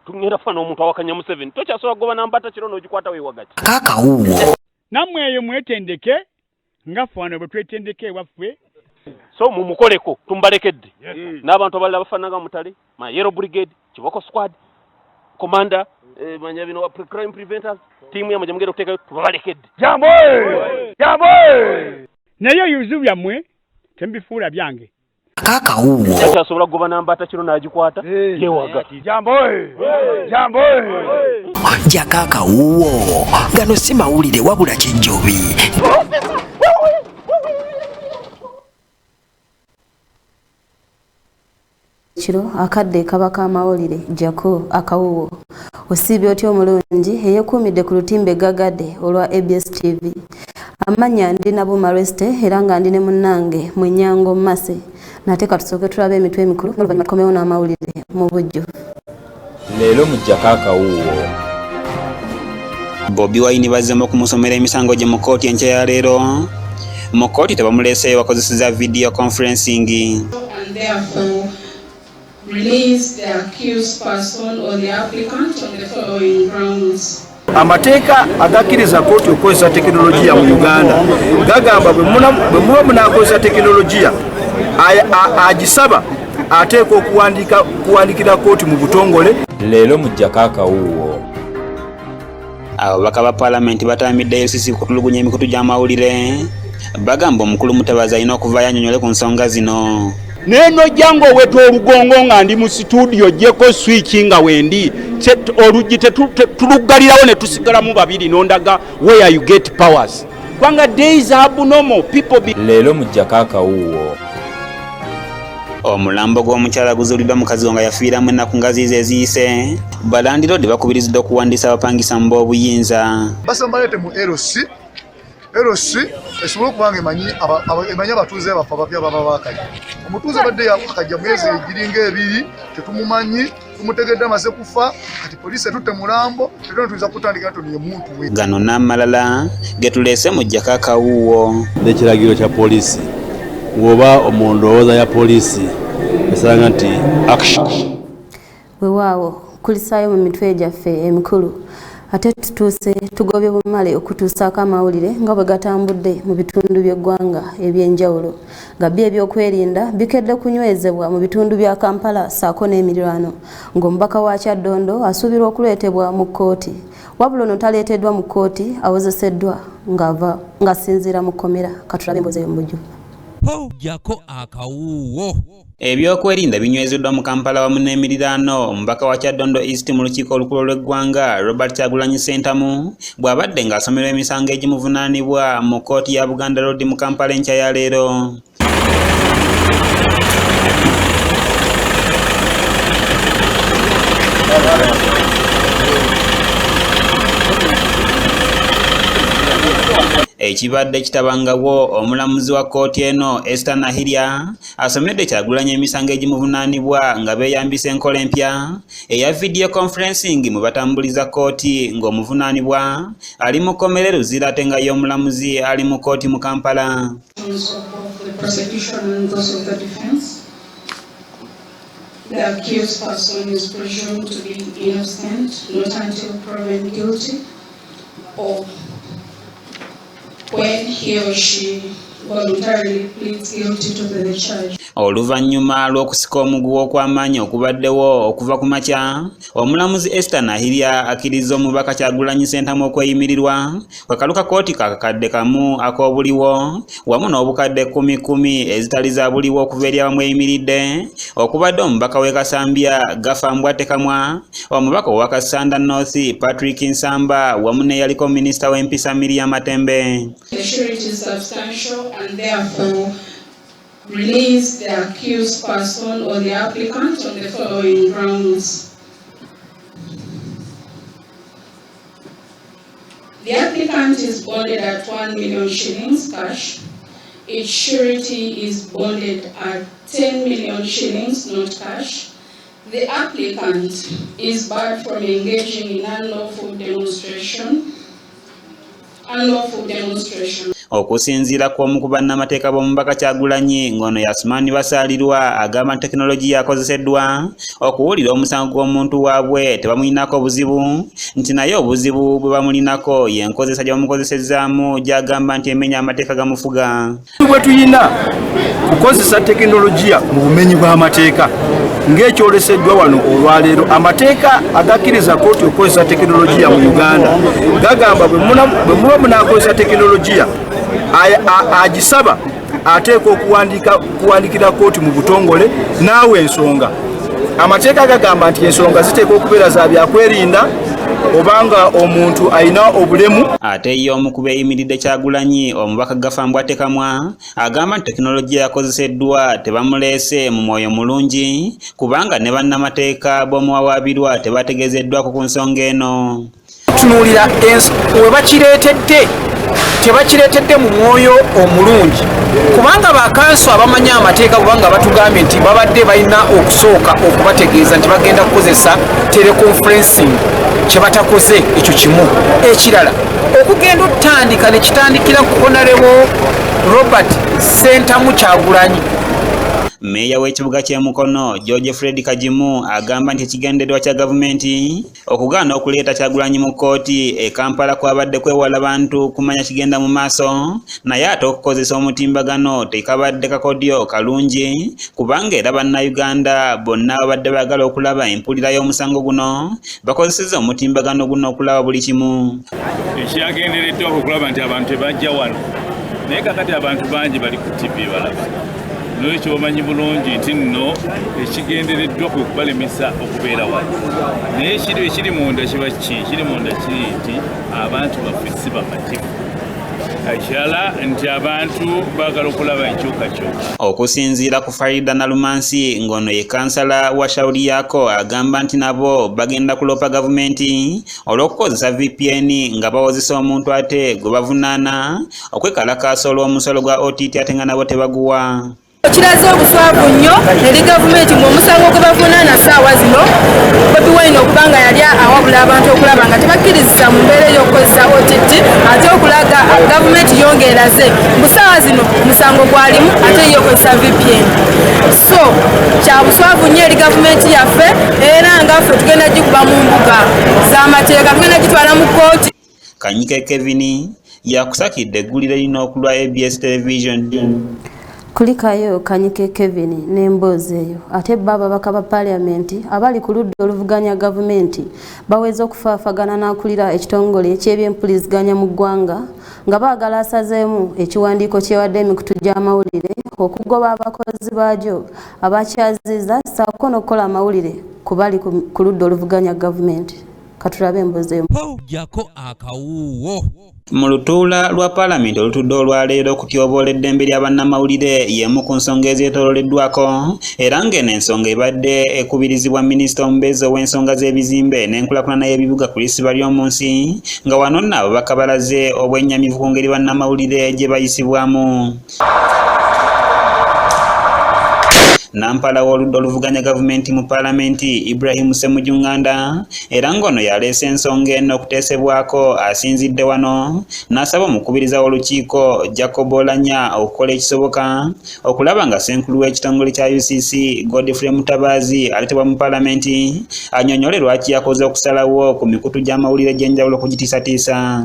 Tugenda fana omuntu awakanya Museveni tokyasobola kugoba nambata kiro n'ogikwata weewagaki. Akakawuwo. Nammwe eyo mwetendeke nga ffe wano bwe twetendeka ewaffe. So mumukoleko tumubalekedde n'abantu abalala abafaanana nga Mutale, ma Yellow Brigade, Kiboko Squad, Commander, manya bino crime preventers, ttiimu yammwe gye mugenda okuteekayo tubabalekedde. Jambo! Jambo! Naye ebizibu byammwe temubifuula byange. Akakawuwo. Takyasobola kugoba nambata kiro n'agikwata yewaga. Jambo! Jambo! Jjako akawuwo. Gano si mawulire wabula kijjobi. Kiro akadde kaba k'amawulire jjako akawuwo. Osiibye otya omulungi eyekuumidde ku lutimbe gaggadde olwa ABS TV. Amannya ndi Nabuma Reste era nga ndi ne munnange Mwenyango Mase. Nate katusooke tulabe emitwe emikulu n'oluvannyuma tukomewo n'amawulire mu bujjuvu. Leero mujjako akawuwo. Bobi Wine bazzeemu okumusomera emisango gye mu kkooti enkya ya leero. Mu kkooti tebamuleeseeyo bakozesezza video conferencing. And therefore release the accused person or the applicant on the following grounds. Amateeka agakkiriza kkooti okukozesa tekinologiya mu Uganda gagamba bwe muba munaakozesa tekinologiya agisaba ateekwa okuwandiikira kkooti mu butongole. Leero mujjako akawuwo. Ababaka ba paalamenti batambidde UCC kutulugunya emikutu gy'amawulire. Bagamba omukulu Mutabazi alina okuvaayo annyonnyole ku nsonga zino. Naye nojja ng'oweta olugongo nga ndi mu situdiyo oggyeko switch nga wendi oluggi tuluggalirawo ne tusigalamu babiri n'ondaga where you get powers. Kubanga days are abnormal, people be Leero mujjako akawuwo. Omulambo gw'omukyala guzuuliddwa mu kazigo nga yafiiramu ennaku nga ziizo eziyise. Balandiroodi bakubiriziddwa okuwandiisa abapangisa mu b'obuyinza. Basaba baleete mu LC, LC esobole okuba nga emanyi abatuuze baffe abapya baba baakajja. Omutuuze abadde akajja myezi egiringa ebiri tetumumanyi, tumutegedde amaze kufa, kati poliisi etutte mulambo, tetulina tuyinza kutandika nti ye muntu we. Gano n'amalala ge tuleese mujjako akawuwo. N'ekiragiro kya poliisi ng'oba mu ndowooza ya poliisi esanga nti action. Weewaawo kulisaayo mu mitwe gyaffe emikulu ate tutuuse tugobye bumale okutuusaako amawulire nga bwe gatambudde mu bitundu by'eggwanga eby'enjawulo nga byo ebyokwerinda bikedde kunywezebwa mu bitundu bya Kampala ssaako n'emiriraano ng'omubaka wa Kyaddondo asuubirwa okuleetebwa mu kkooti wabula ono taleeteddwa mu kkooti awozeseddwa ng'ava ng'asinziira mu kkomera. Katulabe emboozi eyo mu bujjuvu. Jjako akawuwo. Ebyokwerinda binywezeddwa mu Kampala wamu n'emiriraano. Omubaka wa Kyaddondo East mu lukiiko olukulu lw'eggwanga Robert Kyagulanyi Ssentamu bw'abadde ng'asomerwa emisango egimuvunaanibwa mu kkooti ya Buganda Road mu Kampala enkya ya leero. Ekibadde kitabangawo omulamuzi wa kkooti eno Esther Nahirya asomedde Kyagulanyi emisango egimuvunaanibwa nga beeyambisa enkola empya eya video conferencing mwe batambuliza kkooti ng'omuvunaanibwa ali mu kkomera e Luzira ate nga ye omulamuzi ali mu kkooti mu Kampala. Of the prosecution and those of the defense. The accused person is presumed to be innocent, not until proven guilty, or when he or she voluntarily pleads guilty to the charge. Oluvannyuma lw'okusika omuguwa okw'amaanyi okubaddewo okuva ku makya, omulamuzi Esther Nahirya akkiriza omubaka Kyagulanyi Ssentamu okweyimirirwa kakalu ka kkooti ka kakadde kamu ak'obuliwo wamu n'obukadde kkumi kkumi ezitali za buliwo okuva eri abamweyimiridde okubadde omubaka w'e Kasambya Gafa Mbwatekamwa, omubaka owa Kassanda North Patrick Nsamba wamu n'eyaliko minisita w'empisa Miria Matembe. The surety is substantial and therefore release the accused person or the applicant on the following grounds. The applicant is bonded at 1 million shillings cash. Its surety is bonded at 10 million shillings, not cash. The applicant is barred from engaging in unlawful demonstration. Unlawful demonstration. Okusinziira ku omu ku bannamateeka b'omubaka Kyagulanyi ng'ono ye Asuman Basaalirwa agamba nti tekinologiya akozeseddwa okuwulira omusango gw'omuntu waabwe tebamulinako buzibu nti naye obuzibu bwe bamulinako y'enkozesa gye bamukozesezzaamu gy'agamba nti emenya amateeka gamufuga. Bwe tuyina kukozesa tekinologiya mu bumenyi bw'amateeka ng'ekyoleseddwa wano olwaleero, amateeka agakkiriza kkooti okukozesa tekinologiya mu Uganda gagamba bwe muba munaakozesa tekinologiya agisaba ateekwa okuwandiikira kkooti mu butongole naawe ensonga. Amateeka gagamba nti ensonga ziteekwa okubeera za byakwerinda obanga omuntu alina obulemu. Ate ye omu ku beeyimiridde Kyagulanyi, omubaka Gafa Mbwatekamwa agamba nti tekinologiya yakozeseddwa tebamuleese mu mwoyo mulungi kubanga ne bannamateeka b'omuwawaabirwa tebategeezeddwako ku nsonga eno. Tunuulira we bakireetedde, tebakireetedde mu mwoyo omulungi kubanga bakanso abamanyi amateeka kubanga batugambye nti babadde balina okusooka okubategeeza nti bagenda kukozesa teleconferencing kye batakoze ekyo kimu. Ekirala okugenda otandika ne kitandikira ku Honorable Robert Ssentamu Kyagulanyi. Meeya w'ekibuga ky'e Mukono George Fred Kagimu agamba nti ekigendererwa kya gavumenti okugaana okuleeta Kyagulanyi mu kkooti e Kampala kwabadde kwewala bantu kumanya kigenda mu maaso naye ate okukozesa omutimbagano tekabadde kakodyo kalungi kubanga era bannayuganda bonna ababadde baagala okulaba empulira y'omusango guno bakozesezza omutimbagano guno okulaba buli kimu. Ekyagendereddwa okulaba nti abantu tebajja wano naye kakati abantu bangi bali ku TV balaba n'olwekyo bamanyi bulungi nti nno ekigendereddwa kwe kubalemesa okubeera wano naye ekiri ekiri munda kiba ki ekiri munda kiri nti abantu baffe si bamativu ekirala nti abantu baagala okulaba enkyukakyuka. Okusinziira ku Farida Nalumansi ng'ono ye kansala wa Shauriyako agamba nti nabo bagenda kuloopa gavumenti olw'okukozesa VPN nga bawozesa omuntu ate gwe bavunaana okwekalakaasa olw'omusolo gwa OTT ate nga nabo tebaguwa. Kiraze obuswavu nnyo eri gavumenti ng'omusango gwe bavunaana ssaawa zino Bobi Wine okuba nga yali awabula abantu okulaba nga tebakkirizisa mu mbeera ey'okukozesa OTT ate okulaga gavumenti yo ng'eraze mbu ssaawa zino musango gwalimu ate ye okozesa VPN. So kya buswavu nnyo eri gavumenti yaffe era nga ffe tugenda gikuba mu mbuga z'amateeka, tugenda gitwala mu kkooti. Kanyike Kevin yakusakidde eggulire lino ku lwa ABS Television. Kulikayo Kanyike Kevin n'emboozi eyo. Ate bo ababaka ba Paaliyamenti abali ku ludda oluvuganya gavumenti baweze okufaafagana n'akulira ekitongole ky'ebyempuliziganya mu ggwanga nga baagala asazeemu ekiwandiiko kyewadde emikutu gy'amawulire okugoba abakozi baagyo abakyaziza ssaako n'okukola amawulire ku bali ku ludda oluvuganya gavumenti. Katulabe emboozi eyo. Jjako akawuuwo. Mu lutuula lwa Palamenti olutudde olwaleero okutyoboola eddembe lya bannamawulire y'emu ku nsonga ezeetoololeddwako era ng'eno ensonga ebadde ekubirizibwa minisita omubeezi ow'ensonga z'ebizimbe n'enkulaakulana y'ebibuga Chris Baryomunsi nga wano nno ababaka balaze obwennyamivu ku ngeri bannamawulire gye bayisibwamu. Nampala w'oludda oluvuganya gavumenti mu Palamenti Ibrahim Ssemujju Nganda era ng'ono yaleese ensonga eno okuteesebwako asinzidde wano n'asaba omukubiriza w'olukiiko Jacob Oulanyah okukola ekisoboka okulaba nga ssenkulu w'ekitongole kya UCC Godfrey Mutabaazi aleetebwa mu Palamenti annyonnyole lwaki yakoze okusalawo ku mikutu gy'amawulire egy'enjawulo okugitiisatiisa.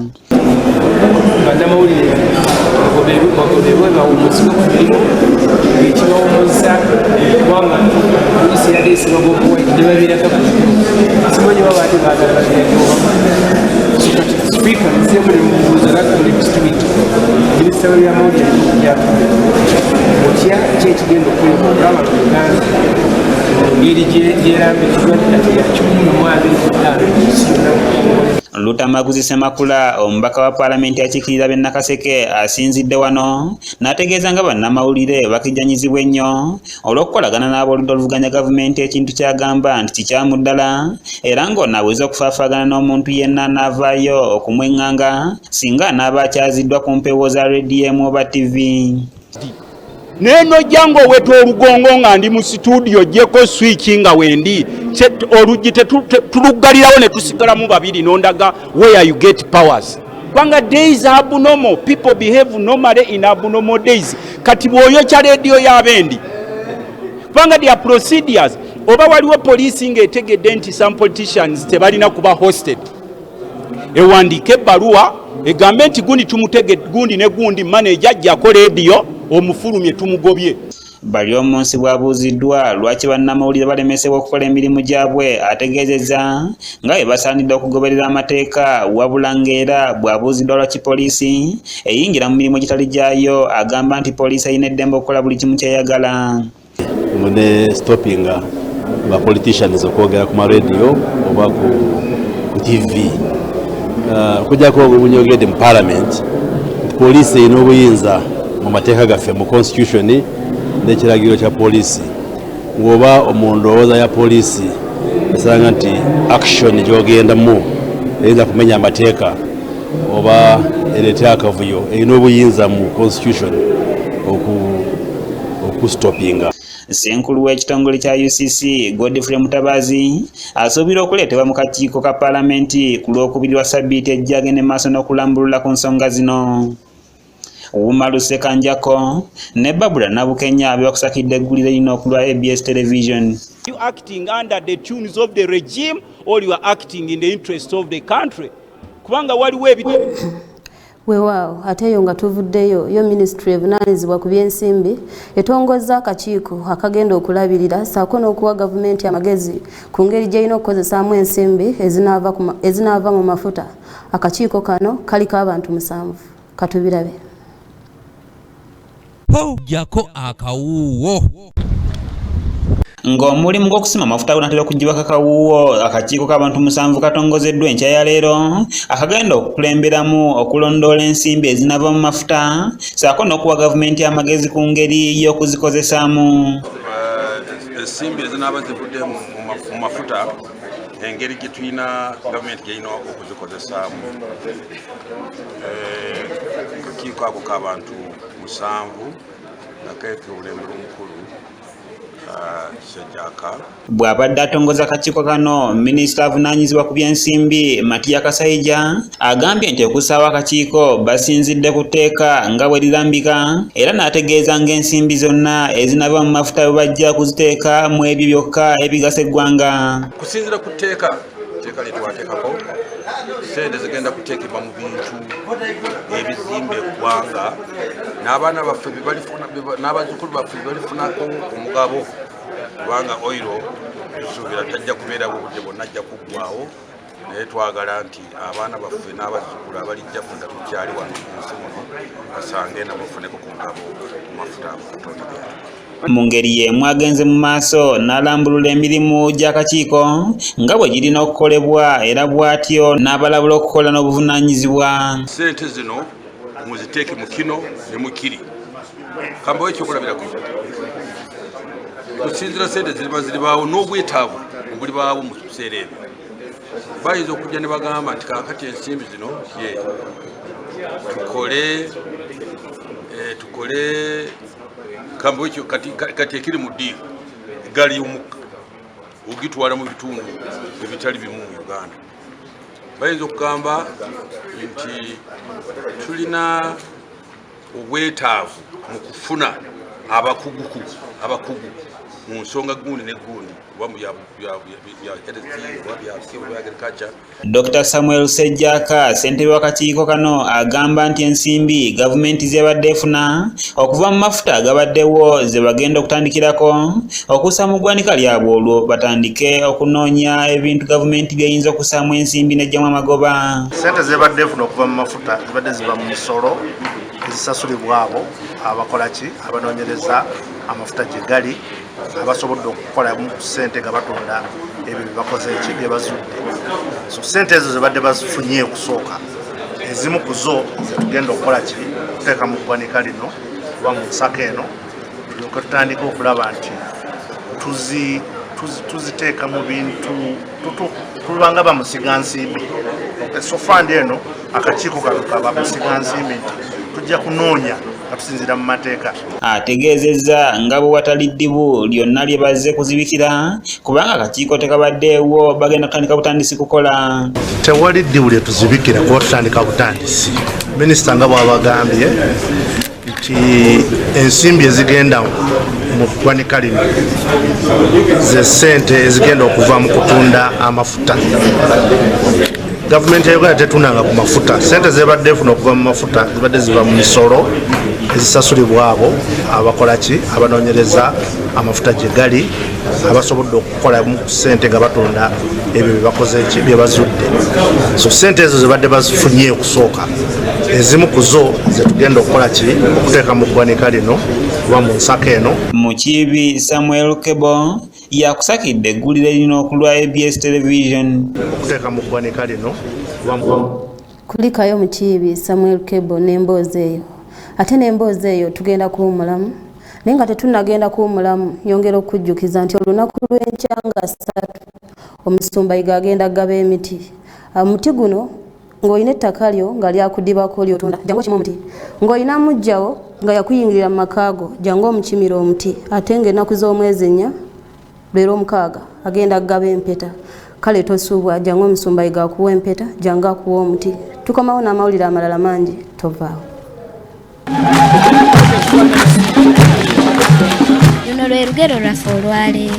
Bannamawulire bagobebwe bawummuzibwe ku mirimu ekibawummuza kubanga poliisi yaleese bagobowa ne babiraga ku simanyi baba ate baagala babirage oba kati sipiika nzeemu ne mubuuza next week minisita w'ebyamawulire alikujja otya ki ekigenda okukolebwa okulaba mu Uganda mu ngeri gyerambikiddwa nti kati ya 125 mu nsi yonna mu butongole. Luttamaguzi Ssemakula omubaka wa Paalamenti akiikirira b'e Nakaseke asinzidde wano n'ategeeza nga bannamawulire bakijjanyizibwa ennyo olw'okukolagana n'ab'oludda oluvuganya gavumenti ekintu ky'agamba nti kikyamu ddala era ng'ono aweze okufaafaagana n'omuntu yenna anaavaayo okumweŋŋanga singa anaaba akyaziddwa ku mpewo za rediyo emu oba ttivi. Naye nojja ng'oweta olugongo nga ndi mu situdiyo oggyeko swiki nga wendi oluggi tuluggalirawo ne tusigalamu babiri n'ondaga where you get powers. Kubanga days are abnormal, people behave normally in abnormal days. Kati bw'oyokya leediyo y'abendi, kubanga their procedures, oba waliwo poliisi ng'etegedde nti some politicians tebalina kuba hosted, ewandiike ebbaluwa egambe nti gundi tumutege, gundi ne gundi, manager ajjako leediyo, omufulumye, tumugobye. Baryomunsi bw'abuuziddwa lwaki bannamawulire balemesebwa okukola emirimu gyabwe, ategeezezza nga bwe basaanidde okugoberera amateeka. Wabula ng'era bw'abuuziddwa lwaki poliisi eyingira mu mirimu egitali gyayo, agamba nti poliisi erina eddembe okukola buli kimu ky'eyagala. Ne stoppinga ba politicians okwogera ku marediyo oba ku TV, okujjako obunyogedde mu parliament nti poliisi erina obuyinza mu mateeka gaffe, mu constitution n'ekiragiro kya poliisi. Ng'oba mu ndowooza ya poliisi esanga nti action gy'ogendamu eyinza kumenya amateeka oba ereeta akavuyo, erina obuyinza mu constitution okustopinga. Ssenkulu w'ekitongole kya UCC, Godfrey Mutabazi, asuubira okuleetebwa mu kakiiko ka paalamenti ku Lwokubiri lwa ssabbiiti ejja, agende maaso n'okulambulula ku nsonga zino. Umaru Sekanjako ne Babula Nabukenya bebakusakidde eggulire lino okulwa ABS Television. You acting under the tunes of the regime or you are acting in the interest of the country? Kubanga waliwo ebi Weewaawo, ate eyo nga tuvuddeyo, yo minisitule evunaanyizibwa ku by'ensimbi etongozza akakiiko akagenda okulabirira ssaako n'okuwa gavumenti amagezi ku ngeri gy'erina okukozesaamu ensimbi ezinaava mu mafuta. Akakiiko kano kaliko abantu 7. Katubirabe. Jjako akawuuwo. Ng'omulimu gw'okusima amafuta gunatera okuggyibwako akawuuwo, akakiiko k'abantu 7 katongozeddwa enkya ya leero akagenda okukulemberamu okulondoola ensimbi ezinava mu mafuta ssaako n'okuwa gavumenti amagezi ku ngeri y'okuzikozesaamu. Ensimbi ezinaaba zivudde mu mafuta, engeri gye tulina gavumenti gyerina okuzikozesaamu. Kakiiko ako k'abantu 7 nga keetwe obulembe omukulu Sejjaka. Bw'abadde atongoza akakiiko kano, minisita avunaanyizibwa ku by'ensimbi Matia Kasaija agambye nti okussaawo akakiiko basinzidde ku tteeka nga bwe lirambika, era n'ategeeza ng'ensimbi zonna ezinava mu mafuta bwe bajja kuziteeka mu ebyo byokka ebigasa eggwanga. Kusinziira ku tteeka, etteeka lye twateekako, ssente zigenda kuteekebwa mu bintu ebizimba eggwanga n'abaana baffe n'abazzukulu baffe bye balifunako omugabo, kubanga oil tusuubira tajja kubeerawo obudde bwonna, ajja kuggwawo, naye twagala nti abaana baffe n'abazzukulu abalijja ffe nga tukyali wano mu nsi muno basange nabo bafuneko ku mugabo ku mafuta ago Katonda ge. Mu ngeri y'emu agenze mu maaso n'alambulula emirimu gy'akakiiko nga bwe girina okukolebwa, era bw'atyo n'abalabula okukola n'obuvunaanyizibwa. Sente zino muziteeke mu kino ne mu kiri. Kambawo ekyokulabirako: kusinzira sente ziriba ziribaawo n'obwetaavu obulibaawo mu biseera ebyo, bayinza okujja ne bagamba nti kaakati ensimbi zino ye tukole kambawo ekyo. Kati ekiri mu ddiiru, eggaali y'omukka ogitwala mu bitundu ebitali bimu mu Uganda, bayinza okugamba nti tulina obwetaavu mu kufuna abakugu mu nsonga gundi ne gundi, oba mu bya health, oba bya oba agriculture. Dr Samuel Sejjaka, ssentebe w'akakiiko kano, agamba nti ensimbi gavumenti zebadde efuna okuva mu mafuta agabaddewo ze bagenda okutandikirako okussa mu ggwanika lyabwe, olwo batandike okunoonya ebintu gavumenti by'eyinza okussaamu ensimbi n'eggyamu amagoba. Sente zebadde efuna okuva mu mafuta zibadde ziva mu misolo ezisasulibwa abo abakola ki, abanoonyereza amafuta gye gali, abasobodde okukolamu sente nga batunda ebyo byebakoze ki, bye bazudde. So sente ezo zebadde bazifunye okusooka, ezimu ku zo zetugenda okukola ki, okuteeka mu ggwanika lino oba mu nsako eno, tulyoke tutandike okulaba nti tuziteeka mu bintu tulubanga bamusigansimbi. So fund eno, akakiiko kano kaba musigansimbi nti tujja kunoonya nga tusinziira mu mateeka. Ategeezezza nga bwe watali ddibu lyonna lye bazze kuzibikira kubanga akakiiko tekabaddeewo, bagenda kutandika butandisi kukola. Tewali ddibu lye tuzibikira kuba tutandika butandisi. Minisita nga bw'abagambye nti ensimbi ezigenda mu ggwanika lino ze ssente ezigenda okuva mu kutunda amafuta. Gavumenti ya Uganda tetundanga ku mafuta. Ssente zebadde efuna okuva mu mafuta zibadde ziva mu misolo ezisasulibwa abo abakola ki, abanoonyereza amafuta gye gali, abasobodde okukolamu ssente nga batunda ebyo bye bakoze ki, bye bazudde. So ssente ezo zebadde bazifunye okusooka, ezimu ku zo zetugenda okukola ki, okuteeka mu ggwanika lino oba mu nsako eno. Mukiibi Samuel Kebo yakusakidde eggulire lino ku lwa ABS Television. Okuteeka mu ggwanika lino. Kulikayo Mukiibi Samuel Kebo n'emboozi eyo. Ate n'emboozi eyo tugenda kuwummulamu, naye nga tetunnagenda kuwummulamu nyongera okukujjukiza nti olunaku lw'enkya nga 3 omusumba Yiga agenda kugaba emiti. Omuti guno ng'olina ettaka lyo nga lyakudibako ly'otunda, jangu okime omuti. Ng'olina muggyawo nga yakuyingirira mu maka go, jangu omukimire omuti. Ate ng'ennaku z'omwezi 4 leero 6 agenda kugaba empeta. Kale tosuubwa, jangu omusumba Yiga akuwa empeta, jangu akuwa omuti. Tukomawo n'amawulire amalala mangi, tovaawo. Luno lwe lugero lwaffe olwaleero.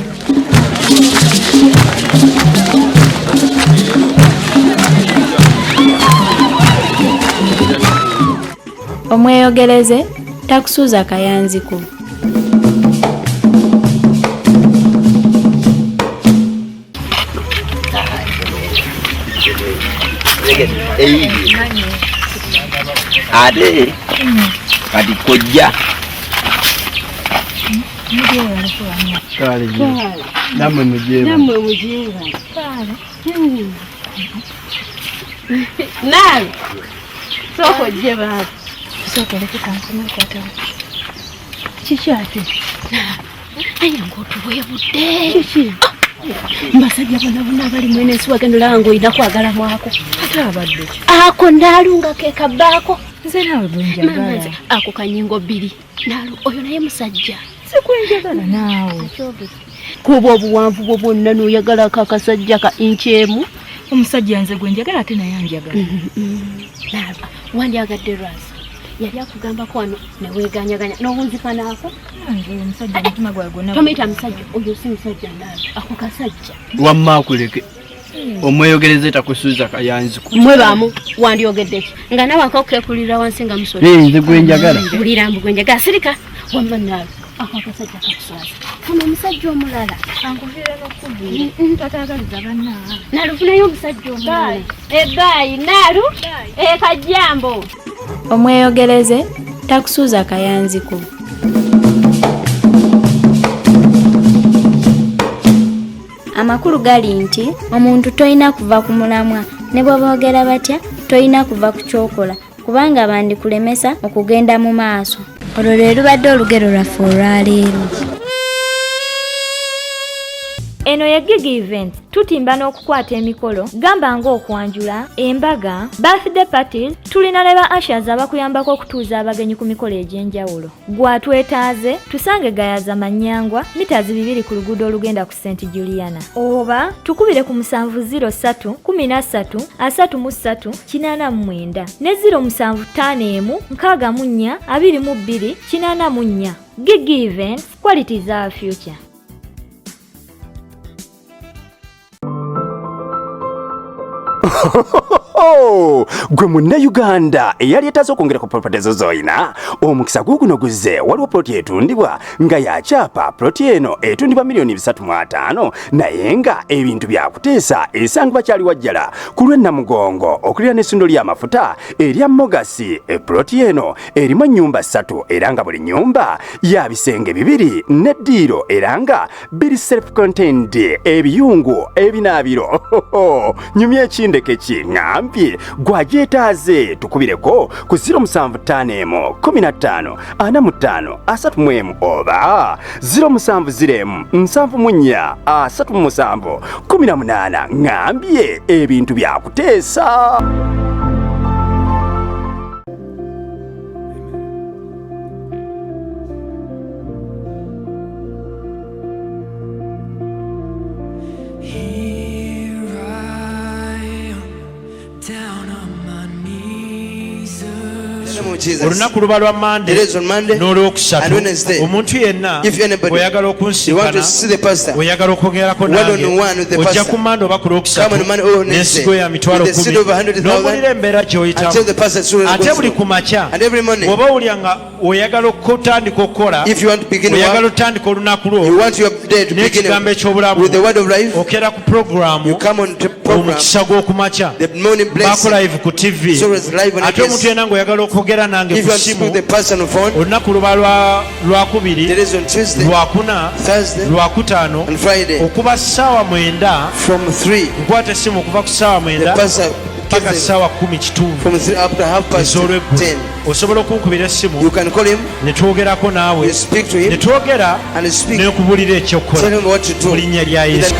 Omweyogereze takusuuza kayanziko. Ate kati kojja namwe mujeeba. Namwe mujeeba. Naawe sooka ojje baaba. Sooka oleke kankome okwata. Kiki ate? Naye ng'otuweebudde. Kiki? Mbasajja bonna bonna abali mwene ensi wagenda olaba ng'olina kwagala mwako. Ate abadde ki? Ako naalunga ke kabbaako. Nze naawe gwe njagala. Maama nze ako kanyingo 2. Naalu oyo naye musajja. Sikwenjagala naawe. Kuba obuwanvu bwo bwonna n'oyagala ako akasajja ka inchi 1. Omusajja nze gwe njagala ate naye anjagala. Naalu wandyagadde lwazi. Yali akugambako wano ne weeganyaganya n'owunzika naako. Nze omusajja omutima gwange gwonna. Tomuyita musajja, oyo si musajja naalu, ako kasajja. Wamma akuleke. Omweyogereze takusuuza kayanziko. Mmwe bamu wandyogedde ki? Nga nawe akakukeekulira wansi nga musolo. Nze gwe njagala. Wulira mbu gwe njagala, sirika. Wamma naalu, ako akasajja kakuswaza. Funa omusajja omulala. Ankuviire n'okukuviira. Tataagaliza banna. Naalu funayo omusajja omulala. Ebaayi naalu, ekajjambo. Omweyogereze takusuuza kayanziko. Amakulu gali nti omuntu tolina kuva ku mulamwa, ne bwe boogera batya tolina kuva ku ky'okola kubanga bandikulemesa okugenda mu maaso. Olwo lwe lubadde olugero lwaffe olwaleero. Eno ye Gigi Events, tutimba n'okukwata emikolo gamba ng'okwanjula, embaga, birthday parties, tulina ne ba ushers abakuyambako okutuuza abagenyi ku mikolo egy'enjawulo. Gw'atwetaaze, tusange Gayaza Manyangwa, mita 2 ku luguudo olugenda ku St Juliana. Oba tukubire ku 703 13 33 89 ne 0751 64 22 84. Gigi Events, quality is our future. Gwe munnayuganda eyali etaze okwongera ku property zo z'olina, omukisa guuguno guzze. Waliwo ploti etundibwa nga ya kyapa. Ploti eno etundibwa miliyoni 350, naye nga ebintu byakuteesa. Esangibwa kyali wajjala ku lw'e Namugongo okuliraana essundiro ly'amafuta erya Mogasi. Ploti eno erimu ennyumba 3 era nga buli nnyumba ya bisenge 2 n'eddiiro era nga biri self-contained, ebiyungu, ebinaabiro. Nyumya ekindeke ki ŋŋambye gwagyetaaze, tukubireko ku 0751 15 45 31 oba 0701 74 37 18. Ŋŋambye ebintu byakuteesa. Yesu. Olunaku luba lwa Mande n'Olwokusatu. Omuntu yenna oyagala okunsinkana, oyagala okwogerako nange, ojja ku Mande oba ku Lwokusatu n'ensigo ya 10,000 n'obulira embeera gy'oyitamu. Ate buli ku makya bw'oba owulira nga oyagala okutandika okukola, oyagala otandika olunaku lwo n'ekigambo eky'obulamu, okera ku puroguramu Omukisa gw'Okumakya, baako live ku TV. Ate omuntu yenna ng'oyagala okwogera nange ku ssimu, olunaku luba Lwakubiri, Lwakuna, Lwakutaano okuba 9:00. Nkwata essimu okuva ku 9:00 paka 10:15 ez'olweggulo. Osobola okunkubira essimu ne twogerako naawe, ne twogera nekubulira ekyokukola mu linnya lya Yesu.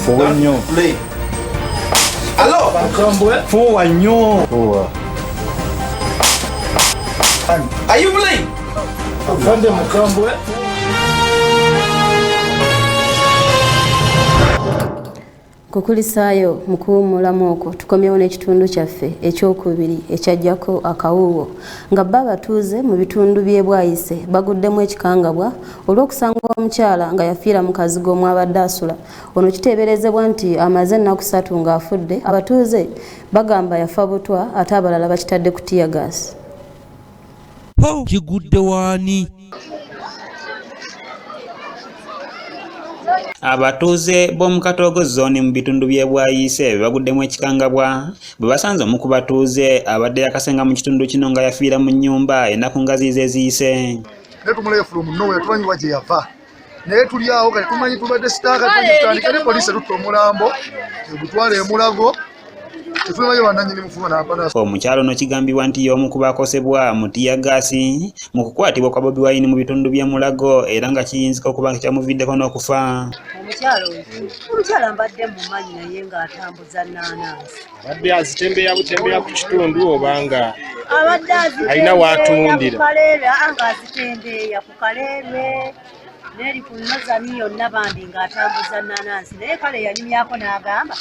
Fuwa nnyo. Fuwa nnyo. Are you playing? Afande mukambwe. Kukulisaayo mu kuwummulamu okwo, tukomyewo n'ekitundu kyaffe ekyokubiri ekyajjako akawuuwo, nga bba abatuuze mu bitundu by'e Bwayise baguddemu ekikangabwa olw'okusanga omukyala nga yafiira mu kazigo omwabadde asula. Ono kiteeberezebwa nti amaze ennaku 3 ng'afudde. Abatuuze bagamba yafa butwa, ate abalala bakitadde ku teargas. Kigudde waani? Abatuuze b'omu Katoogo zooni mu bitundu by'e Bwayiise baguddemu ekikangabwa bwe basanze omu ku batuuze abadde yakasenga mu kitundu kino nga yafiira mu nnyumba ennaku nga ziizo eziyise. Naye tumulayo from nowhere, tumanyi wa gye yava, naye tuli awo kati tumanyi tubadde sitaaka, tumanyi tutandike ne poliisi erutta omulambo egutwala emulago. Omukyalo ono kigambibwa nti y'omu ku baakosebwa mu ttiyaggaasi mu kukwatibwa kwa Bobi Wine mu bitundu by'e Mulago, era nga kiyinzika okuba nga kyamuviiddeko n'okufa. Omukyala mbadde mumanyi naye ng'atambuza naanansi. Abadde azitembeya butembeya ku kitundu oba nga abadde alina w'atundira? Kaleerwe, ng'azitembeya ku Kaleerwe n'eri ku Nozani yonna, bambi ng'atambuza naanansi. Naye kale yanyumyako n'agamba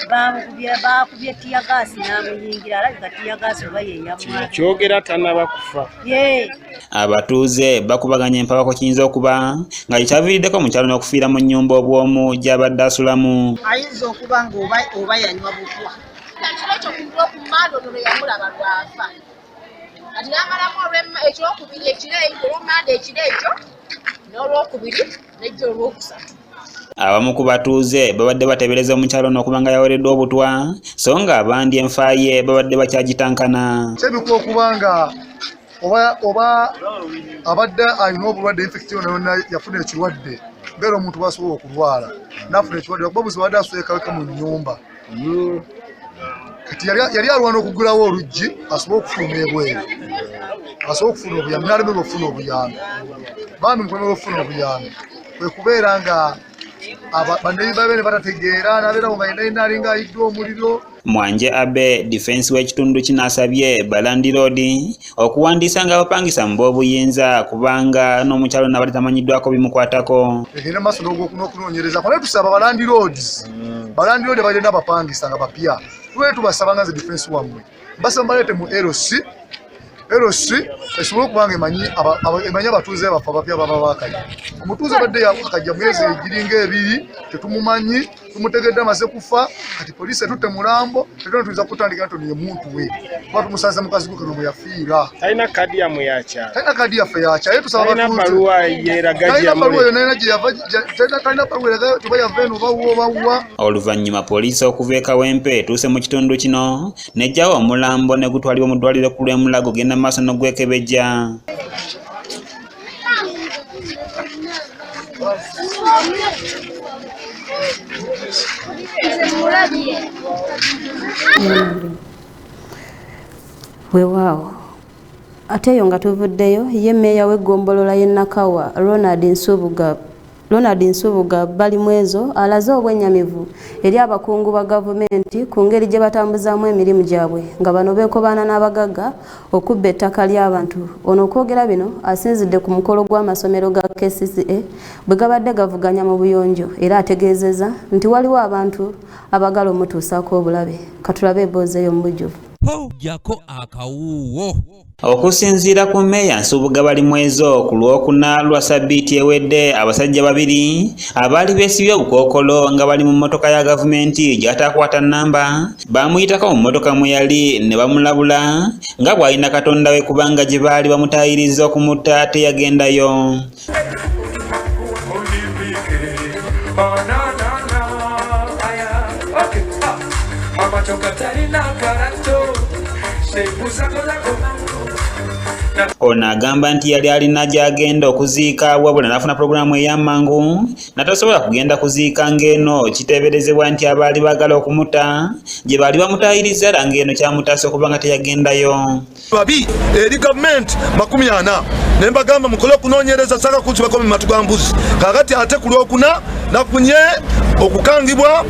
baakubye ttiyagaasi n'amuyingira, alabika ttiyagaasi oba ye yamwata. Kyogera tannaba kufa. Abatuuze bakubaganya empaka ku kiyinza okuba nga kyaviiriddeko omukyalo n'okufiira mu nnyumba obw'omu gy'abadde asulamu. Ayinza okuba nga oba yanywa butwa. Ekiro ekyo ku lw'okumanda ono lwe yamulaba lw'afa. Kati n'amalamu ekyokubiri ekiro ekyo, olw'omanda ekiro ekyo, n'olwokubiri n'ejjo olwokusatu. Abamu ku batuuze babadde bateebereza omukyalo ono okuba nga yawereddwa obutwa, so nga abandi enfa ye babadde bakyagitankana. Kirabika okuba nga oba abadde alina obulwadde, infection yonna yonna yafuna ekirwadde, mbeera omuntu bw'asobola okulwala n'afuna ekirwadde, kuba buzibu abadde aswekaweka mu nnyumba. Kati yali alwana okuggulawo oluggi asobole okufuluma ebweru, asobole okufuna obuyambi, n'alemererwa okufuna obuyambi. Bambi mukulemererwa okufuna obuyambi kwe kubeera nga bannayiba be ne batategeera, n'abeerawo nga yenna yenna alinga ayiddwa omuliro. Mwanje Abe, difensi w'ekitundu kino, asabye balandiroodi okuwandiisa nga abapangisa mu b'obuyinza, kubanga n'omukyalo n'abadde tamanyiddwako bimukwatako. Egenda maaso n'okunoonyereza. Naye tusaba balandiroodi bagenda abapangisa nga bapya, tubeere tubasaba nga nze difensi wammwe, mbasaba mbaleete mu LC, LC esobole okuba nga emanyi abatuuze baffe abapya baba baakajja. Omutuuze abadde akajja myezi egiringa 2, tetumumanyi, tumutegedde amaze kufa. Kati poliisi etutte mulambo, tetulina tuyinza kutandika nti ono ye muntu we, kuba tumusanze mu kazigo kano mwe yafiira. Talina kaadi yammwe ya kyalo? Talina kaadi yaffe ya kyalo. Ye tusaba Talina abatuuze. bbaluwa yeeraga Talina gye yamuleka. bbaluwa yonna yonna gye yava, talina bbaluwa eraga oba yava eno oba wa oba wa. Oluvannyuma poliisi okuva e Kawempe etuuse mu kitundu kino n'eggyawo omulambo ne gutwalibwa mu ddwaliro ku lw'e Mulago ogenda mu maaso n'ogwekebejja. Weewaawo ate eyo nga tuvuddeyo, ye mmeeya w'eggombolola y'e Nakawa Ronald Nsubuga Ronald Nsubuga Balimwezo alaze obwennyamivu eri abakungu ba gavumenti ku ngeri gye batambuzaamu emirimu gyabwe nga bano beekobaana n'abagagga okubba ettaka ly'abantu. Ono okwogera bino asinzidde ku mukolo gw'amasomero ga KCCA bwe gabadde gavuganya mu buyonjo era ategeezezza nti waliwo abantu abagala omutuusaako obulabe. Katulabe emboozi eyo mu bujjuvu. Jjako akawuuwo. Okusinziira ku Mmeeya Nsubuga Balimwezo, ku Lwokuna lwa ssabbiiti ewedde abasajja babiri abaali beesibye obukookolo nga bali mu mmotoka ya gavumenti gy'ataakwata nnamba baamuyitako mu mmotoka mwe yali ne bamulabula nga bw'alina Katonda we kubanga gye baali bamutaayirizza okumutta teyagendayo. Ono agamba nti yali alina gy'agenda okuziika wabula n'afuna pulogulaamu ey'amangu n'atasobola kugenda kuziika ng'eno kiteeberezebwa nti abaali baagala okumutta gye baali bamutaayirizza era ng'eno kyamutaasa okuba nga teyagendayo. Babi eri gavumenti 40 ne mbagamba mukole okunoonyereza saka kunsibako mu matu ga mbuzi. Kaakati ate ku Lwokuna nafunye okukangibwa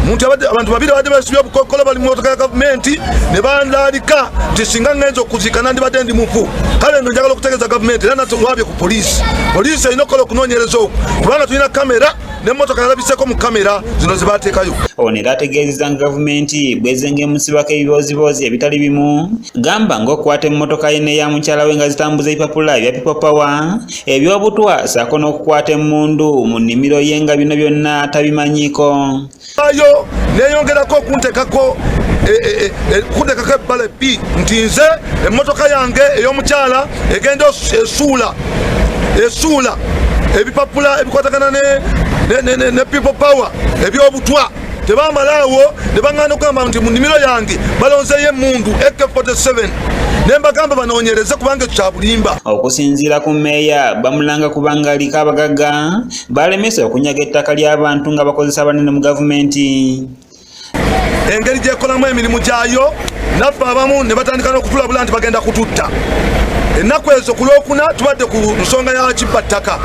muntu abantu babiri abadde basibye obukookolo bali mu motoka ya gavumenti ne bandaalika nti singa ngenza okuziika nandibadde ndi mufu. Kale nno njagala okutegeeza gavumenti era natwabye ku poliisi. Poliisi erina okukola okunoonyereza okwo kubanga tulina kamera n'emmotoka yalabiseko mu kamera zino ze baateekayo. Ono era ategeezezza nga gavumenti bw'ezenga emusibako ebibooziboozi ebitali bimu gamba ng'okukwata emmotoka ye n'eya mukyala we nga zitambuza ebipapula ebya People Power eby'obutwa ssaako n'okukwata emmundu mu nnimiro ye nga bino byonna tabimanyiiko. Ayo neyongerako okuntekako kuntekako ebbala ebbi nti nze emmotoka yange ey'omukyala egenda esuula esuula ebipapula ebikwatagana ne People Power eby'obutwa. Tebamala awo ne baŋŋaana okugamba nti mu nnimiro yange balonzeeyo emmundu AK47 ne mbagamba banoonyereze kubanga ekyo kya bulimba. Okusinziira ku mmeeya, bamulanga kubanga aliko abagagga balemesa okunyaga ettaka ly'abantu nga bakozesa abanene mu gavumenti. Engeri gy'ekolamu emirimu gyayo naffe abamu ne batandika n'okutulabula nti bagenda kututta. Ennaku ezo ku Lwokuna tubadde ku nsonga ya kibbattaka.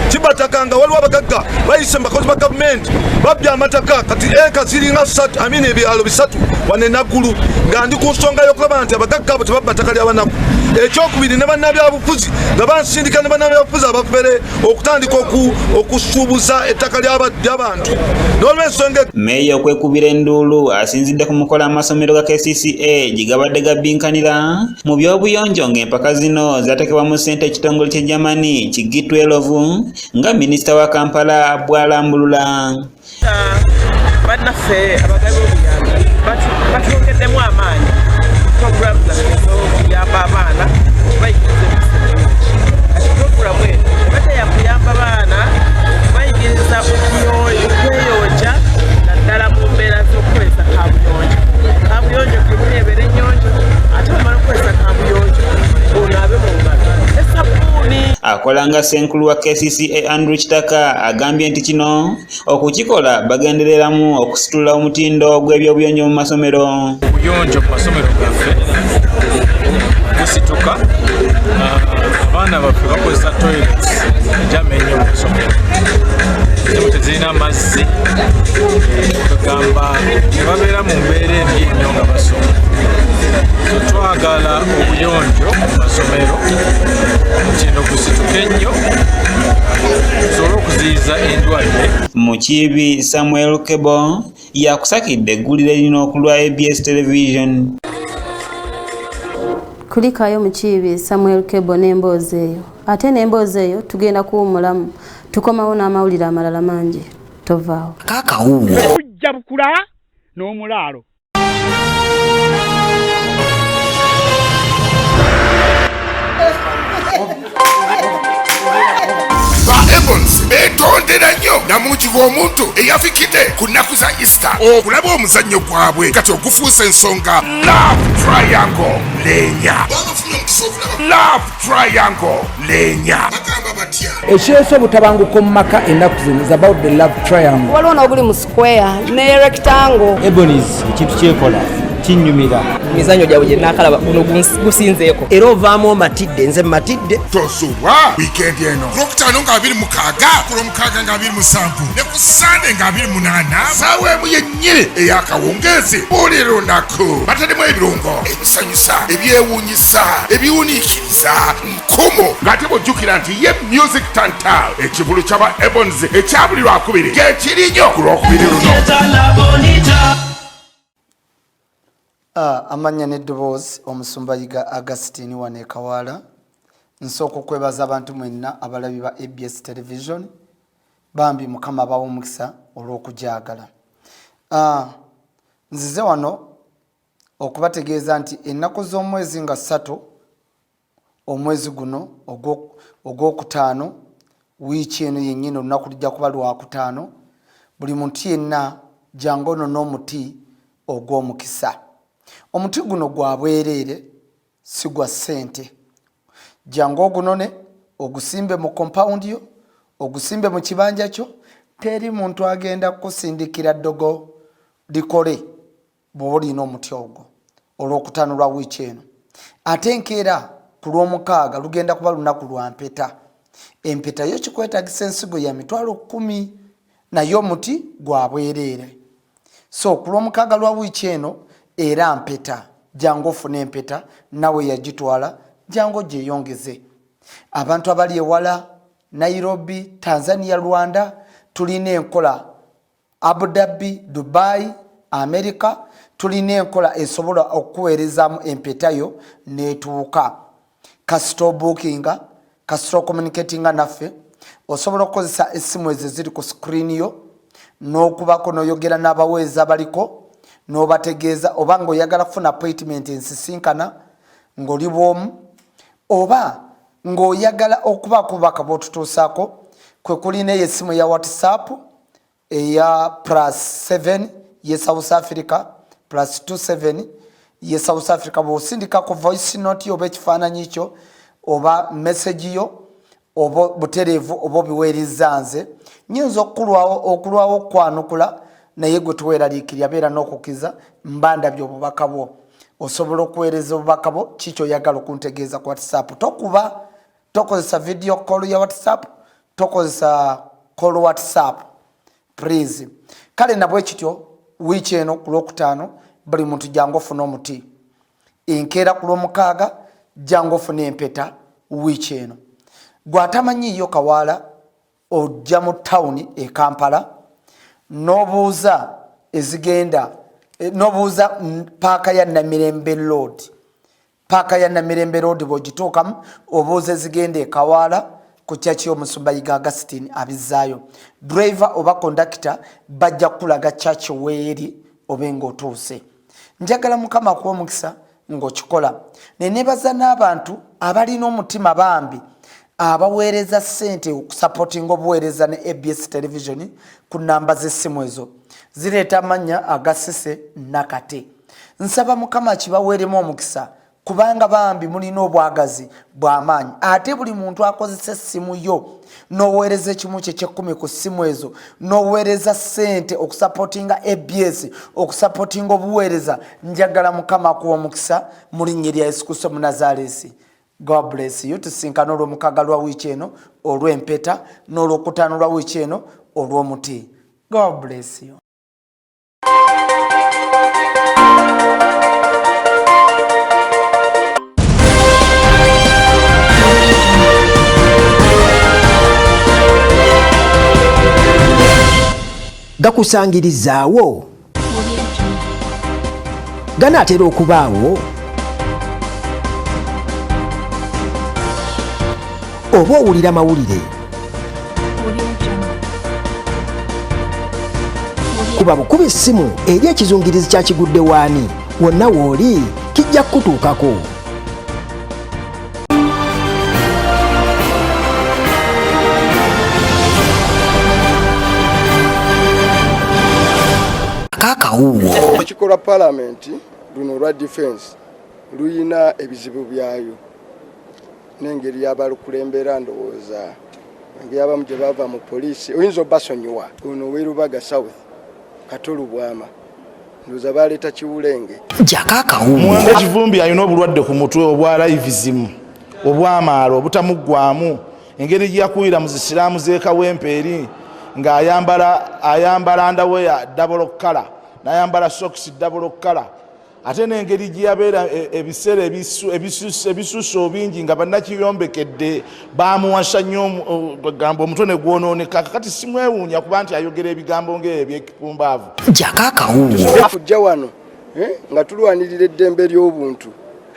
Kibbattaka nga waliwo abagagga bayise mu bakozi ba gavumenti babbye amataka kati eka ziringa ssatu amini ebyalo bisatu wano e Naggulu nga ndi ku nsonga y'okulaba nti abagagga abo tebabba ttaka ly'abanaku. Ekyokubiri ne bannabyabufuzi nga bansindika ne bannabyabufuzi abafere okutandika okusuubuza ettaka ly'abantu n'olwensonga. Meeya okwekubira enduulu asinzidde ku mukolo amasomero ga KCCA gye gabadde gabbinkanira mu by'obuyonjo ng'empaka zino zaatekebwa mu ssente ekitongole kya Germany ki G12 nga minisita wa Kampala bw'alambulula. Bannaffe abagabi b'obuyambi batwongeddemu amaanyi puroguramu zaffe ez'okuyamba abaana okubayigiriza empisa ennungi. Kati puroguramu eno ebadde yakuyamba baana okubayigiriza okweyonja naddala mu mbeera z'okukozesa kaabuyonjo. Kaabuyonjo kenyini ebeera ennyonjo ate bw'omala okukozesa kaabuyonjo onaabe mu ngalo ne sabbuuni. Akola nga ssenkulu wa KCCA Andrew Kitaka agambye nti kino okukikola bagendereramu okusitula omutindo gw'ebyobuyonjo mu masomero. Obuyonjo mu masomero gaffe busituka, abaana baffe bakozesa toilets ejamenya mu masomero, ezimu tezirina mazzi, kugamba ne babeera mu mbeera embi ennyo nga basoma. So twagala obuyonjo mu masomero omutindo gusituke ennyo tusobole okuziyiza endwadde. Mukiibi Samuel Kebo yakusakidde eggulire lino ku lwa ABS Television. Kulikayo Mukiibi Samuel Kebo n'emboozi eyo. Ate n'emboozi eyo tugenda kuwummulamu tukomawo n'amawulire amalala mangi. Tovaawo. Kakawuwo. Kujja bukula n'omulaalo. Ba Evans beetondera nnyo namungi w'omuntu eyafikidde ku nnaku za Easter okulaba omuzannyo gwabwe kati ogufuuse ensonga Love Triangle Leenya. Babafunye omukisa okulaba Love Triangle Leenya. Bagamba batya? Ekireese obutabanguko mu maka ennaku zino is about the love triangle. Waliwo n'oguli mu square ne rectangle. Ebonies ekintu kyekola Kinyumira. Mizannyo gyabwe gye naakalaba guno gusinzeeko. Era ovaamu omatidde, nze mmatidde. Tosubwa wiikendi eno Lwokutaano nga 26, ku Lwomukaaga nga 27, ne ku Sande nga 28, saawa 1 yennyini ey'akawungeezi buli lunaku. Bataddemu ebirungo ebisanyusa, ebyewuunyisa, ebiwuniikiriza nkumu, ng'ate bw'ojjukira nti ye Music Tantal, ekivulu ky'aba Ebons ekya buli Lwakubiri gyekiri nnyo ku Lwokubiri luno. Amannya n'eddoboozi Omusumba Yiga Augustine wano e Kawaala. Nsooka okwebaza abantu mwenna abalabi ba ABS Television, bambi Mukama abawa omukisa olw'okugyagala. Nzize wano okubategeeza nti ennaku z'omwezi nga 3 omwezi guno ogwokutaano, wiiki eno yennyini olunaku lujja kuba Lwakutaano, buli muntu yenna jangu ono n'omuti ogw'omukisa. Omuti guno gwa bwereere, si gwa ssente. Jangu ogunone, ogusimbe mu compound yo, ogusimbe mu kibanja kyo. Teri muntu agenda kukusindikira ddogo likole bw'oba olina omuti ogwo Olwokutaano lwa wiiki eno. Ate enkeera ku Lwomukaaga lugenda kuba lunaku lwa mpeta. Empeta yo kikwetagisa ensigo ya 100,000, naye omuti gwa bwereere. So ku Lwomukaaga lwa wiiki eno era mpeta, jangu ofune empeta, nawe yagitwala jangu ogyeyongeze. Abantu abali ewala, Nairobi, Tanzania, Rwanda, tulina enkola, Abu Dhabi, Dubai, America, tulina enkola esobola okukuweerezaamu empeta yo n'etuuka. Kasita obuukinga, kasita ocommunicatinga naffe, osobola okukozesa essimu ezo eziri ku screen yo n'okubako n'oyogera n'abaweereza baliko n'obategeeza, oba ng'oyagala kufuna appointment ensisinkana ng'oli bw'omu, oba ng'oyagala okubaako obubaka bw'otutuusaako, kwe kulina eyo essimu eya WhatsApp eya plus 7 ye South Africa, plus 27 ye South Africa. Bw'osindikako voice note oba ekifaananyi kyo oba message yo oba butereevu oba obiweereza nze, nyinza okulwawo okukwanukula, naye gwe tuweeraliikirira, beera n'okukkiriza mba ndabye obubaka bwo. Osobola okuweereza obubaka bwo, ki kyoyagala okuntegeeza ku WhatsApp. Tokuba, tokozesa video call ya WhatsApp, tokozesa call WhatsApp please. Kale nabwe kityo wiiki eno ku Lwokutaano buli muntu jangu ofune omuti, enkeera ku Lwomukaaga jangu ofune empeta. Wiiki eno gw'atamanyiiyo Kawaala, ojja mu tawuni e Kampala n'obuuza ezigenda, n'obuuza paaka ya Namirembe Road. Paaka ya Namirembe Road bw'ogituukamu, obuuza ezigenda e Kawaala ku church y'Omusumba Yiga Augustine Abizzaayo. Driver oba kondakita bajja kukulaga church weeri obe ng'otuuse. Njagala Mukama akuwa omukisa ng'okikola. Nenebaza n'abantu abalina omutima bambi abaweereza ssente okusapootinga obuweereza ne ABS Television ku namba z'essimu ezo zireeta amannya agasise nakate. Nsaba Mukama akibaweeremu omukisa, kubanga bambi mulina obwagazi bw'amaanyi. Ate buli muntu akozesa essimu yo n'oweereza ekimu kye ky'ekkumi ku ssimu ezo, n'oweereza ssente okusapootinga ABS, okusapootinga obuweereza, njagala Mukama akuwa omukisa mu linnya erya Yesu Kristo Munazaalesi. God bless you. Tusinkana Olwomukaaga lwa wiiki eno olw'empeta, n'Olwokutaano lwa wiiki eno olw'omuti. God bless you. Gakusangirizaawo ganaatera okubaawo oba owulira mawulire, kuba bukuba essimu eri ekizungirizi kya kigudde waani wonna w'oli kijja kukutuukako. Akawuwo olukiiko lwa palamenti luno olwa defense luyina ebizibu byayo n'engeri y'abalukulembera. Ndowooza engeri abamu gye bava mu poliisi oyinza obasonyiwa. Ono ow'e Lubaga South, Kato Lubwama, Ndowooza baleeta kiwulenge. Jako akawuwo. Muwanga Kivumbi alina obulwadde ku mutwe obwa livism obw'amaalo obutamuggwamu engeri gye yakulira mu zisiraamu z'e Kawempe eri ng'ayambala ayambala underwear double colour n'ayambala socks double colour ate n'engeri gye yabeera e, ebiseera ebisusse obingi nga bannakiyombekedde baamuwasa nnyo gamba omutwe ne gwonooneka kakati simwewuunya kuba nti ayogera ebigambo ng'ebyo ebyekipumbaavu. Jako akawuwo. Kujja wano eh, nga tulwanirira eddembe ly'obuntu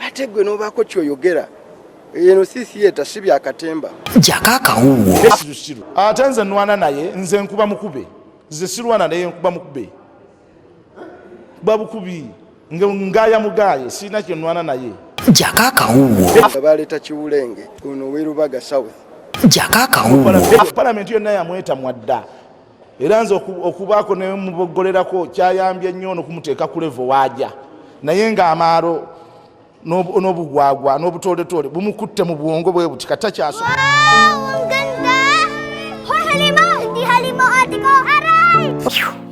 ate gwe n'obaako kyoyogera eno si theatre si byakatemba. Jako akawuwo. Ate nze nwana naye nze nkuba mukube nze sirwana naye nkuba mukube kuba bukubi ngaya mugaye sirina kyenwana naye. Jako akawuwo. Baleeta kiwulenge ono werubaga South. Jako akawuwo. Palamenti yonna yamwetamwa dda era nze okubaako nemuboggolerako kyayambye nnyo nokumuteeka ku levo waaja naye ng'amaalo n'obugwagwa n'obutooletoole bumukutte mu bwongo bwe buti kata kyasobola.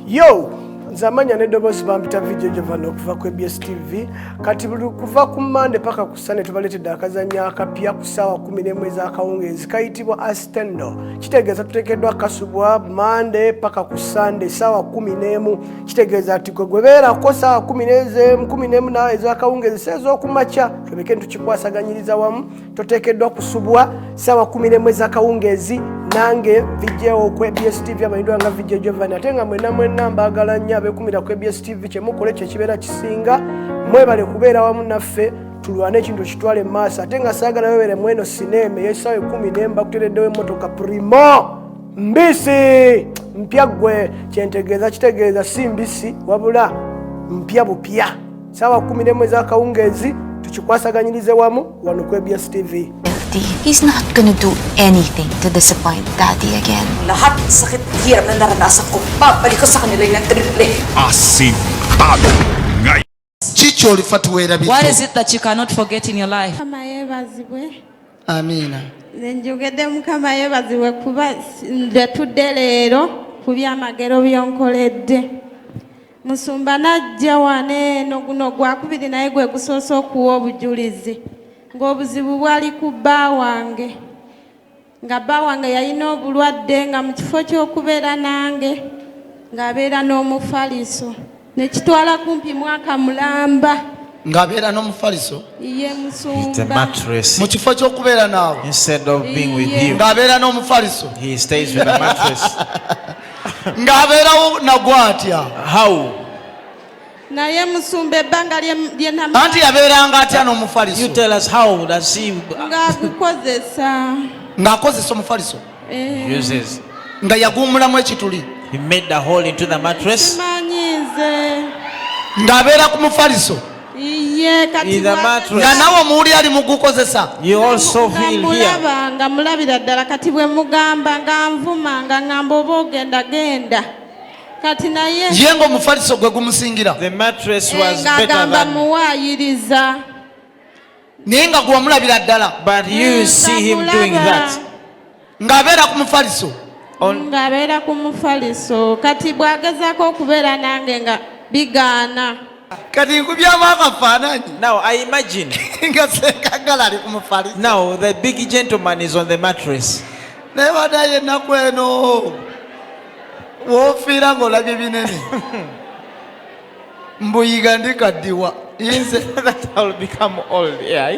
Yo, nze amanya n'eddoboozi bampita VJ Jovan okuva ku ABS TV. Kati buli kuva ku Mande paka ku Sande tubaleetedde akazannyo akapya ku ssaawa 11 ez'akawungeezi kayitibwa Astendo. Kitegeeza tuteekeddwa kasubwa Mande paka ku Sande ssaawa 11. Kitegeeza nti gwe gwebeerako ssaawa kumi n'ezemu, kumi n'emu na ez'akawungeezi si ez'okumakya, tulabike nitukikwasaganyiriza wamu. Toteekeddwa kusubwa ssaawa 11 ez'akawungeezi. Nange VJ ku ABS TV amanyiddwa nga VJ Jovan, ate nga mwenna mwenna mbaagala nnyo abeekumira ku ABS TV, kyemukola ekyo ekibeera kisinga. Mwebale kubeera wamu naffe, tulwane ekintu kitwale mu maaso. Ate nga saagala webeere mweno sineema ey'essaawa 11, bakuteereddewo emmotoka Primo mbisi mpya. Ggwe kyentegeeza kitegeeza si mbisi wabula mpya bupya. Ssaawa 11 ez'akawungeezi tukikwasaganyirize wamu wano ku ABS TV. He's not gonna do anything to disappoint Daddy again. Lahat ng sakit at hirap na naranasan ko, babalik ko sa kanila yung triple. Asintado ngayon. Kiki olifa tuwerabidde? What is it that you cannot forget in your life? Mukama yeebazibwe. Amiina. Nze njogedde Mukama yeebazibwe kuba nze tudde leero ku byamagero by'onkoledde. Musumba najja wano eno guno gwakubiri naye gwe gusoose okuwa obujulizi ng'obuzibu bwali ku bba wange, nga bba wange yalina obulwadde, nga mu kifo ky'okubeera nange ng'abeera n'omufaliso, ne kitwala kumpi mwaka mulamba. Ng'abeera n'omufaliso? Ye musumba. Mu kifo ky'okubeera naawe Instead of being with you, ng'abeera n'omufaliso. he stays with the mattress. Ng'abeerawo nagwo atya? How? Naye musumba ebbanga lye Anti yabeeranga atya n'omufaliso? You tell us, how does he Ng'agukozesa. Ng'akozesa omufaliso? Eh. Uses? Nga yaguumulamu ekituli? He made the hole into the mattress. Simanyi nze. Ng'abeera ku mufaliso? Ye kati In the mattress. Nga nawe omuwuli ali mu gukozesa? You also feel here. Mulaba nga mulabira ddala. Kati bwe mugamba nga nvuma, nga ŋŋamba oba ogenda genda, kati naye Ye ng'omufaliso gwe gumusingira? The mattress was better ng'agamba than. muwaayiriza. Naye nga gwe wamulabira ddala? But you see him doing that. Ng'abeera ku mufaliso? Ng'abeera ku mufaliso. Kati bw'agezaako okubeera nange nga bigaana. Kati nkubyamu akafaananyi. Now I imagine. Nga Ssekagala ali ku mufaliso. Now the big gentleman is on the mattress. Naye badayo ennaku eno woofiira ng'olabye binene mbuyiga ndikaddiwa nze. That I'll become old. Yeah.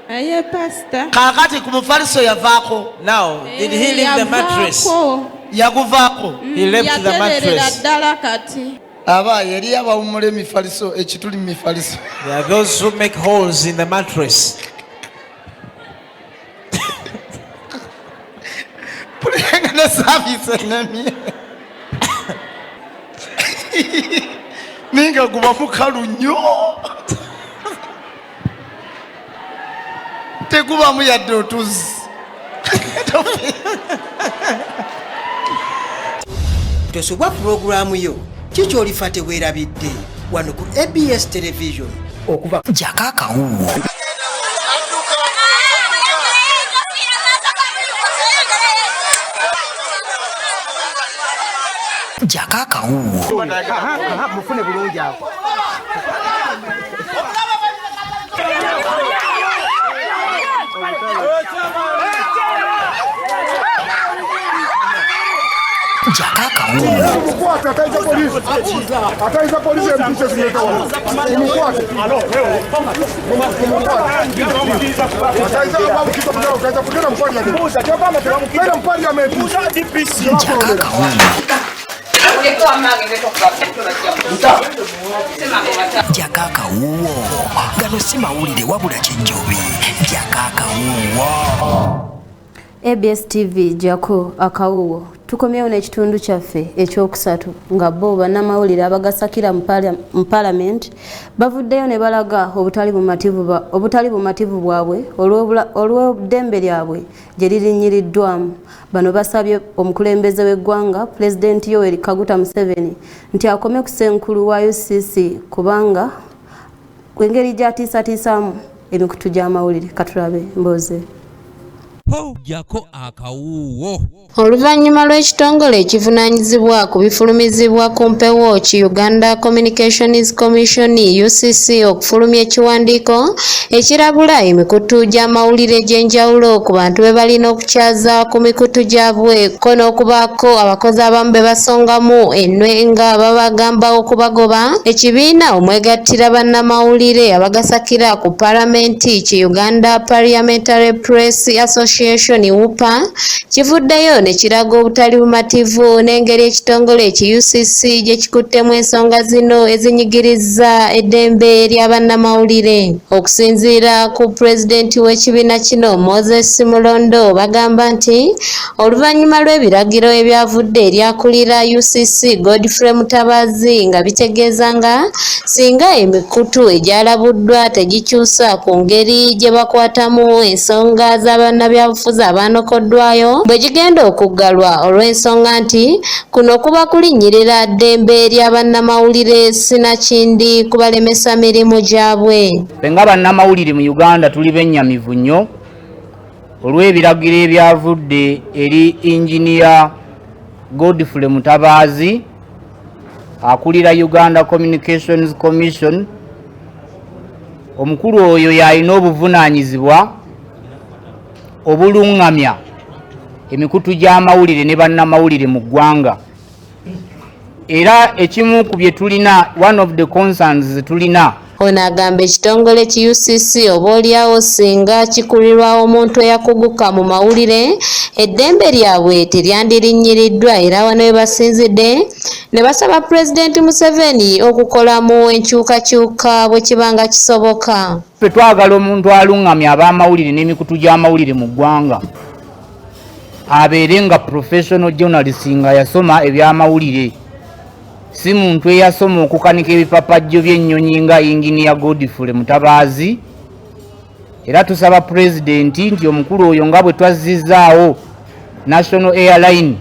Naye pasita. Kaakati ku mufaliso yavaako? Now, did he leave the mattress? Yavaako. Yaguvaako? He left the Yatereerera mattress. ddala kati. Aba yeri abawumula emifaliso, ekituli mu mifaliso. There are those who make holes in the mattress. Pulenga ne saaviisi enemye ninga guba mukalu nnyo, tegubamu yadde otuzzi. Tosubwa pulogulaamu yo Kikyolifa Teweerabidde wano ku ABS Television okuva jako akawuwo. Jako akawuwo. Mufune bulungi awo. Jako akawuwo. Mukwate ataiza polisi. Ataiza polisi empishe zimeta wano. Mukwate. Ataiza ababu kito mjao. Ataiza kugenda mu parliament. Genda mu parliament. Jako akawuwo. Jako akawuwo. Gano si mawulire wabula kijjobi. Jako akawuwo. ABS TV jako akawuwo. Tukomyewo n'ekitundu kyaffe ekyokusatu nga bo bannamawulire abagasakira mu parliament bavuddeyo ne balaga obutali bumativu bwabwe olw'eddembe lyabwe gye lirinyiriddwamu. Bano basabye omukulembeze w'eggwanga Pulezidenti Yoweri Kaguta Museveni nti akome ku ssenkulu wa UCC kubanga engeri gy'atiisatiisaamu emikutu gy'amawulire. Katulabe mbooze. Jako akawuwo. Oluvannyuma lw'ekitongole ekivunaanyizibwa ku bifulumizibwa ku mpewo ki Uganda Communications Commission UCC okufulumya ekiwandiiko ekirabula emikutu gy'amawulire egy'enjawulo ku bantu be balina okukyaza ku mikutu gyabwe ko n'okubaako abakozi abamu be basongamu ennwe nga babagamba okubagoba. Ekibiina omwegattira bannamawulire abagasakira ku paalamenti ki Uganda Parliamentary Press Association UPA kivuddeyo ne kiraga obutali bumativu n'engeri ekitongole ki UCC gye kikuttemu ensonga zino ezinyigiriza eddembe ly'abannamawulire. Okusinziira ku pulezidenti w'ekibiina kino Moses Mulondo, bagamba nti oluvannyuma lw'ebiragiro ebyavudde eryakulira UCC Godfrey Mutabazi nga bitegeeza nga singa emikutu egyalabuddwa tegikyusa ku ngeri gye bakwatamu ensonga z'abannabyabufuzi abanokoddwayo bwe gigenda okuggalwa olw'ensonga nti kuno kuba kulinnyirira ddembe ly'abannamawulire sinakindi kubalemesa mirimu gyabwe. Ffe nga bannamawulire mu Uganda tuli bennyamivu nnyo olw'ebiragiro ebyavudde eri Engineer Godfrey Mutabazi akulira Uganda Communications Commission. Omukulu oyo yalina obuvunaanyizibwa obulungamya emikutu gy'amawulire ne bannamawulire mu ggwanga. Era ekimu ku bye tulina, one of the concerns ze tulina, Ono agamba ekitongole ki UCC oboolyawo singa kikulirwa omuntu eyakuguka mu mawulire eddembe lyabwe teryandirinnyiriddwa, era wano we basinzidde ne basaba Pulezidenti Museveni okukolamu enkyukakyuka bwe kiba nga kisoboka. Ffe twagala omuntu alungamya ab'amawulire n'emikutu gy'amawulire mu ggwanga abeere nga professional journalist nga yasoma ebyamawulire, si muntu eyasoma okukanika ebipapajjo by'ennyonyi nga Engineer Godfrey Mutabazi. Era tusaba pulezidenti nti omukulu oyo nga bwe twazzizaawo National Airline,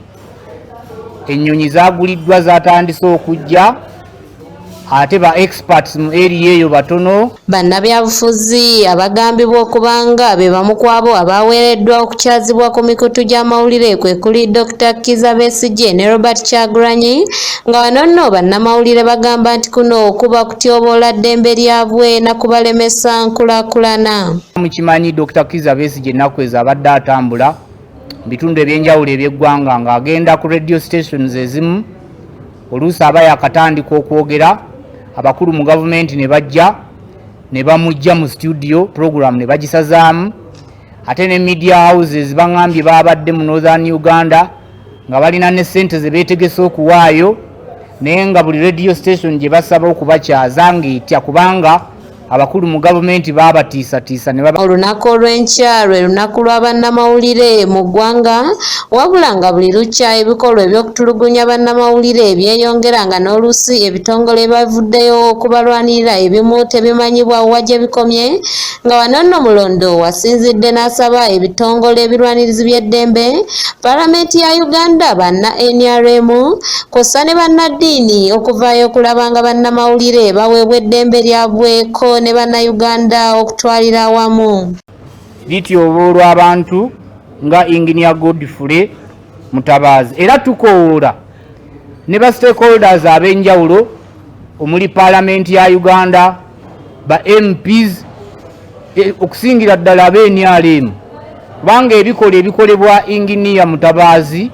ennyonyi zaaguliddwa zatandise okujja, ate ba experts mu area eyo batono. Bannabyabufuzi abagambibwa okuba nga be bamu ku abo abaweereddwa okukyazibwa ku mikutu gy'amawulire kwe kuli Dr. Kizza Besigye ne Robert Kyagulanyi, nga bano nno bannamawulire bagamba nti kuno kuba kutyoboola ddembe lyabwe na kubalemesa nkulaakulana. Mukimanyi Dr. Kizza Besigye ennaku ezo abadde atambula mu bitundu ebyenjawulo eby'eggwanga ng'agenda ku radio stations ezimu, oluusi aba yakatandika okwogera, abakulu mu gavumenti ne bajja ne bamujja mu studio, program ne bagisazaamu. Ate ne media houses baŋŋambye babadde mu Northern Uganda nga balina ne ssente ze beetegese okuwaayo, naye nga buli radio station gye basaba okubakyaza ng'etya kubanga abakulu mu gavumenti baabatiisatiisa ne baba. Olunaku olw'enkya lwe lunaku lwa bannamawulire mu ggwanga, wabula nga buli lukya ebikolwa eby'okutulugunya bannamawulire byeyongera nga n'oluusi ebitongole ebavuddeyo okubalwanirira ebimu tebimanyibwa wa gye bikomye, nga wano nno Mulondo wasinzidde n'asaba ebitongole ebirwanirizi by'eddembe, Paalamenti ya Uganda, banna NRM kw'ossa ne bannaddiini okuvaayo okulaba nga bannamawulire baweebwa eddembe lyabwe ko ne bannayuganda okutwalira awamu. Lityoboolwa abantu nga Engineer Godfrey Mutabazi. Era tukowoola ne ba stakeholders ab'enjawulo omuli paalamenti ya Uganda, ba MPs, okusingira ddala abe NRM, kubanga ebikola ebikolebwa Inginiya Mutabaazi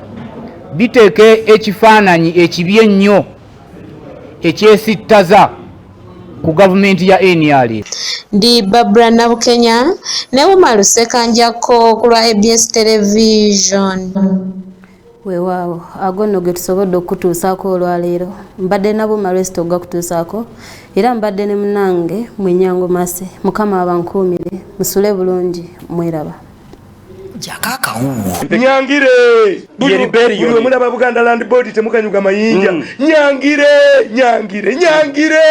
biteeka ekifaananyi ekibi ennyo ekyesittaza ku gavumenti ya NRM. Ndi Barbara Nabukenya ne Umar Ssekanjakko ku lwa ABS Television. Weewaawo, ago nno ge tusobodde okukutuusaako olwaleero. Mbadde nabo Maresito ogakutuusaako, era mbadde ne munnange Mwenyango Mase. Mukama abankuumire, musule bulungi, mweraba. Jako akawuwo. Nyangire! Buli lwe mulaba Buganda Land Board temukanyuga mayinja. Nyangire! Nyangire! Nyangire!